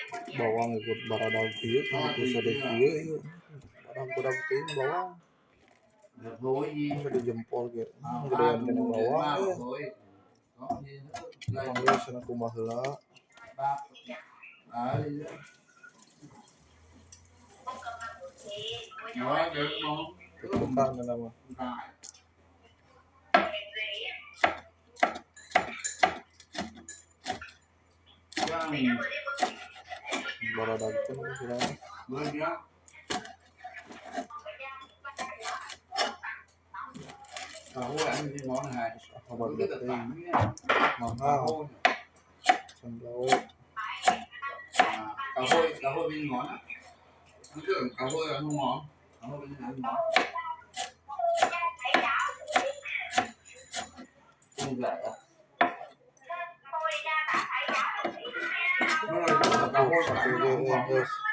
Bawang ikut baradag kieu teu sade kieu ieu. Badag-badag teuing bawang. Gede jempol ge. Gedean tina bawang euy. Bawang ge cenah kumaha heula. Tutukan na mah. Baradag teh sirah. Kabadak teuing. Mahal. Can gawe. Cà hôi bên ngon á. Nó tưởng cà hôi là không ngon, cà hôi bên ăn ngon. Không dạy à? Nó là cà hôi Satu cả ge nó không ngon. geus.